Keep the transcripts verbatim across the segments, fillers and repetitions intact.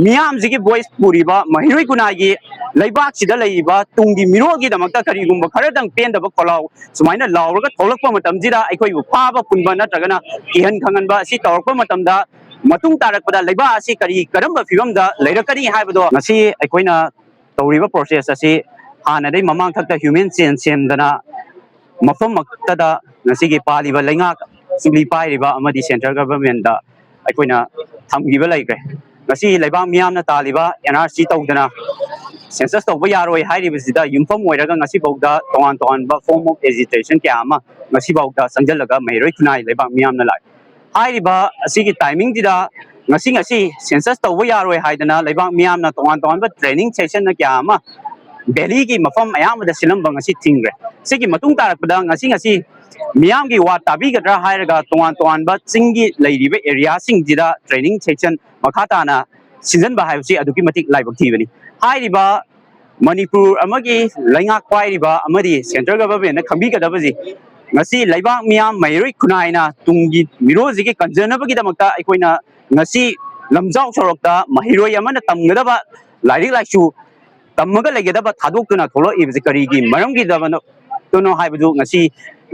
ꯃꯤꯌꯥꯝꯁꯤꯒꯤ voice ꯄꯨꯔꯤꯕ ꯃꯍꯩꯔꯣꯏ ꯈꯨꯟꯅꯥꯏꯒꯤ ꯂꯩꯕꯥꯛꯁꯤꯗ ꯂꯩꯔꯤꯕ ꯇꯨꯡꯒꯤ ꯃꯤꯔꯣꯜꯒꯤꯗꯃꯛꯇ ꯀꯔꯤꯒꯨꯝꯕ ꯈꯔꯗꯪ ꯄꯦꯟꯗꯕ ꯈꯣꯜꯂꯥꯎ ꯁꯨꯃꯥꯏꯅ ꯂꯥꯎꯔꯒ ꯊꯣꯛꯂꯛꯄ ꯃꯇꯝꯁꯤꯗ ꯑꯩꯈꯣꯏꯕꯨ ꯐꯥꯕ ꯄꯨꯟꯕ ꯅꯠꯇ꯭ꯔꯒꯅ ꯀꯤꯍꯟ ꯈꯪꯍꯟꯕ ꯑꯁꯤ ꯇꯧꯔꯛꯄ ꯃꯇꯝꯗ ꯃꯇꯨꯡ ꯇꯥꯔꯛꯄꯗ ꯂꯩꯕꯥꯛ ꯑꯁꯤ ꯀꯔꯤ ꯀꯔꯝꯕ ꯐꯤꯕꯝꯗ ꯂꯩꯔꯛꯀꯅꯤ ꯍꯥꯏꯕꯗꯣ ꯉꯁꯤ ꯑꯩꯈꯣꯏꯅ ꯇꯧꯔꯤꯕ ꯄ꯭ꯔꯣꯁꯦꯁ ꯑꯁꯤ ꯍꯥꯟꯅꯗꯩ ꯃꯃꯥꯡꯊꯛꯇ ꯍ꯭ꯌꯨꯃꯦꯟ ꯆꯦꯟ ꯁꯦꯝꯗꯅ ꯃꯐꯝꯃꯛꯇꯗ ꯉꯁꯤꯒꯤ ꯄꯥꯜꯂꯤꯕ ꯂꯩꯉꯥꯛ ꯆꯨꯂꯤ ꯄꯥꯏꯔꯤꯕ ꯑꯃꯗꯤ ꯁꯦꯟꯇ꯭ꯔꯦꯜ ꯒꯚꯔꯟꯃꯦꯟꯗ ꯑꯩꯈꯣꯏꯅ ꯊꯝꯈꯤꯕ ꯂꯩꯈ꯭ꯔꯦ꯫ ꯉꯁꯤ ꯂꯩꯕꯥꯛ ꯃꯤꯌꯥꯝꯅ ꯇꯥꯜꯂꯤꯕ ꯑꯦꯟ ꯑꯥꯔ ꯁꯤ ꯇꯧꯗꯅ ꯁꯦꯟꯁꯁ ꯇꯧꯕ ꯌꯥꯔꯣꯏ ꯍꯥꯏꯔꯤꯕꯁꯤꯗ ꯌꯨꯝꯐꯝ ꯑꯣꯏꯔꯒ ꯉꯁꯤꯐꯥꯎꯗ ꯇꯣꯉꯥꯟ ꯇꯣꯉꯥꯟꯕ ꯐꯣꯔꯝ ꯑꯣꯐ ꯑꯦꯖꯤꯇꯦꯁꯟ ꯀꯌꯥ ꯑꯃ ꯉꯁꯤꯐꯥꯎꯗ ꯆꯪꯁꯤꯜꯂꯒ ꯃꯍꯩꯔꯣꯏ ꯈꯨꯟꯅꯥꯏ ꯂꯩꯕꯥꯛ ꯃꯤꯌꯥꯝꯅ ꯂꯥꯛꯏ꯫ ꯍꯥꯏꯔꯤꯕ ꯑꯁꯤꯒꯤ ꯇꯥꯏꯃꯤꯡꯁꯤꯗ ꯉꯁꯤ ꯉꯁꯤ ꯁꯦꯟꯁꯁ ꯇꯧꯕ ꯌꯥꯔꯣꯏ ꯍꯥꯏꯗꯅ ꯂꯩꯕꯥꯛ ꯃꯤꯌꯥꯝꯅ ꯇꯣꯉꯥꯟ ꯇꯣꯉꯥꯟꯕ ꯇ꯭ꯔꯦꯅꯤꯡ ꯁꯦꯁꯟꯅ ꯀꯌꯥ ꯑꯃ ꯚꯦꯂꯤꯒꯤ ꯃꯐꯝ ꯑꯌꯥꯝꯕꯗ ꯁꯤꯜꯂꯝꯕ ꯉꯁꯤ ꯊꯤꯡꯈ꯭ꯔꯦ꯫ ꯁꯤꯒꯤ ꯃꯇꯨꯡ ꯇꯥꯔꯛꯄꯗ ꯉꯁꯤ ꯉꯁꯤ ꯃꯤꯌꯥꯝꯒꯤ ꯋꯥ ꯇꯥꯕꯤꯒꯗ꯭ꯔꯥ ꯍꯥꯏꯔꯒ ꯇꯣꯉꯥꯟ ꯇꯣꯉꯥꯟꯕ ꯆꯤꯡꯒꯤ ꯂꯩꯔꯤꯕ ꯑꯦꯔꯤꯌꯥꯁꯤꯡꯁꯤꯗ ꯇ꯭ꯔꯦꯅꯤꯡ ꯁꯦꯁꯟ ꯃꯈꯥ ꯇꯥꯅ ꯁꯤꯟꯖꯟꯕ ꯍꯥꯏꯕꯁꯤ ꯑꯗꯨꯛꯀꯤ ꯃꯇꯤꯛ ꯂꯥꯏꯕꯛ ꯊꯤꯕꯅꯤ꯫ ꯍꯥꯏꯔꯤꯕ ꯃꯅꯤꯄꯨꯔ ꯑꯃꯒꯤ ꯂꯩꯉꯥꯛ ꯄꯥꯏꯔꯤꯕ ꯑꯃꯗꯤ ꯁꯦꯟꯇ꯭ꯔꯦꯜ ꯒꯚꯔꯟꯃꯦꯟꯅ ꯈꯪꯕꯤꯒꯗꯕꯁꯤ ꯉꯁꯤ ꯂꯩꯕꯥꯛ ꯃꯤꯌꯥꯝ ꯃꯍꯩꯔꯣꯏ ꯈꯨꯟꯅꯥꯏꯅ ꯇꯨꯡꯒꯤ ꯃꯤꯔꯣꯜꯁꯤꯒꯤ ꯀꯟꯖꯅꯕꯒꯤꯗꯃꯛꯇ ꯑꯩꯈꯣꯏꯅ ꯉꯁꯤ ꯂꯝꯖꯥꯎ ꯁꯣꯔꯣꯛꯇ ꯃꯍꯩꯔꯣꯏ ꯑꯃꯅ ꯇꯝꯒꯗꯕ ꯂꯥꯏꯔꯤꯛ ꯂꯥꯏꯁꯨ ꯇꯝꯃꯒ ꯂꯩꯒꯗꯕ ꯊꯥꯗꯣꯛꯇꯨꯅ ꯊꯣꯛꯂꯛꯏꯕꯁꯤ ꯀꯔꯤꯒꯤ ꯃꯔꯝꯒꯤꯗꯕꯅꯣ ꯍꯥꯏꯕꯗꯨ ꯉꯁꯤ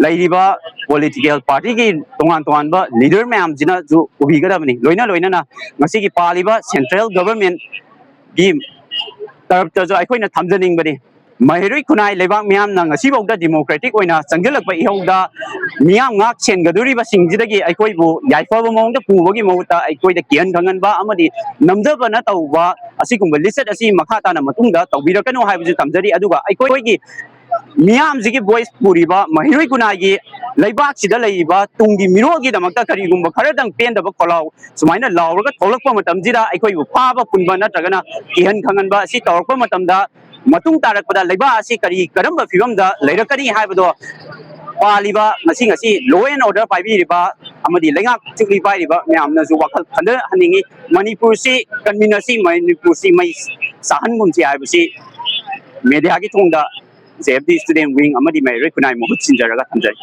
ꯂꯩꯔꯤꯕ ꯄꯣꯂꯤꯇꯤꯀꯦꯜ ꯄꯥꯔꯇꯤꯒꯤ ꯇꯣꯉꯥꯟ ꯇꯣꯉꯥꯟꯕ ꯂꯤꯗꯔ ꯃꯌꯥꯝꯁꯤꯅꯁꯨ ꯎꯕꯤꯒꯗꯕꯅꯤ꯫ ꯂꯣꯏꯅ ꯂꯣꯏꯅꯅ ꯉꯁꯤꯒꯤ ꯄꯥꯜꯂꯤꯕ ꯁꯦꯟꯇ꯭ꯔꯦꯜ ꯒꯚꯔꯟꯃꯦꯟꯒꯤ ꯇꯔꯞꯇꯁꯨ ꯑꯩꯈꯣꯏꯅ ꯊꯝꯖꯅꯤꯡꯕꯅꯤ꯫ ꯃꯍꯩꯔꯣꯏ ꯈꯨꯟꯅꯥꯏ ꯂꯩꯕꯥꯛ ꯃꯤꯌꯥꯝꯅ ꯉꯁꯤꯐꯥꯎꯗ ꯗꯤꯃꯣꯀ꯭ꯔꯦꯇꯤꯛ ꯑꯣꯏꯅ ꯆꯪꯁꯤꯜꯂꯛꯄ ꯏꯍꯧꯗ ꯃꯤꯌꯥꯝ ꯉꯥꯛ ꯁꯦꯟꯒꯗꯧꯔꯤꯕꯁꯤꯡꯁꯤꯗꯒꯤ ꯑꯩꯈꯣꯏꯕꯨ ꯌꯥꯏꯐꯕ ꯃꯑꯣꯡꯗ ꯄꯨꯕꯒꯤ ꯃꯍꯨꯠꯇ ꯑꯩꯈꯣꯏꯗ ꯀꯤꯍꯟ ꯈꯪꯍꯟꯕ ꯑꯃꯗꯤ ꯅꯝꯊꯕꯅ ꯇꯧꯕ ꯑꯁꯤꯒꯨꯝꯕ ꯂꯤꯆꯠ ꯑꯁꯤ ꯃꯈꯥ ꯇꯥꯅ ꯃꯇꯨꯡꯗ ꯇꯧꯕꯤꯔꯛꯀꯅꯨ ꯍꯥꯏꯕꯁꯨ ꯊꯝꯖꯔꯤ꯫ ꯑꯗꯨꯒ ꯑꯩꯈꯣꯏꯒꯤ ꯃꯤꯌꯥꯝꯁꯤꯒꯤ ꯚꯣꯏꯁ ꯄꯨꯔꯤꯕ ꯃꯍꯩꯔꯣꯏ ꯈꯨꯟꯅꯥꯏꯒꯤ ꯂꯩꯕꯥꯛꯁꯤꯗ ꯂꯩꯔꯤꯕ ꯇꯨꯡꯒꯤ ꯃꯤꯔꯣꯜꯒꯤꯗꯃꯛꯇ ꯀꯔꯤꯒꯨꯝꯕ ꯈꯔꯗꯪ ꯄꯦꯟꯗꯕ ꯈꯣꯜꯂꯥꯎ ꯁꯨꯃꯥꯏꯅ ꯂꯥꯎꯔꯒ ꯊꯣꯛꯂꯛꯄ ꯃꯇꯝꯁꯤꯗ ꯑꯩꯈꯣꯏꯕꯨ ꯐꯥꯕ ꯄꯨꯟꯕ ꯅꯠꯇ꯭ꯔꯒꯅ ꯀꯤꯍꯟ ꯈꯪꯍꯟꯕ ꯑꯁꯤ ꯇꯧꯔꯛꯄ ꯃꯇꯝꯗ ꯃꯇꯨꯡ ꯇꯥꯔꯛꯄꯗ ꯂꯩꯕꯥꯛ ꯑꯁꯤ ꯀꯔꯤ ꯀꯔꯝꯕ ꯐꯤꯕꯝꯗ ꯂꯩꯔꯛꯀꯅꯤ ꯍꯥꯏꯕꯗꯣ ꯄꯥꯜꯂꯤꯕ ꯉꯁꯤ ꯉꯁꯤ ꯂꯣ ꯑꯦꯟ ꯑꯣꯔꯗꯔ ꯄꯥꯏꯕꯤꯔꯤꯕ ꯑꯃꯗꯤ ꯂꯩꯉꯥꯛ ꯆꯨꯛꯂꯤ ꯄꯥꯏꯔꯤꯕ ꯃꯌꯥꯝꯅꯁꯨ ꯋꯥꯈꯜ ꯈꯟꯊꯍꯟꯅꯤꯡꯉꯤ꯫ ꯃꯅꯤꯄꯨꯔꯁꯤ ꯀꯟꯃꯤꯟꯅꯁꯤ, ꯃꯅꯤꯄꯨꯔꯁꯤ ꯃꯩ ꯆꯥꯍꯟꯒꯨꯝꯁꯤ ꯍꯥꯏꯕꯁꯤ ꯃꯦꯗꯤꯌꯥꯒꯤ ꯊꯣꯡꯗ J F D student wing ꯑꯃꯗꯤ ꯃꯍꯩꯔꯣꯏ ꯈꯨꯟꯅꯥꯏ ꯃꯍꯨꯠ ꯁꯤꯟꯖꯔꯒ ꯊꯝꯖꯔꯤ꯫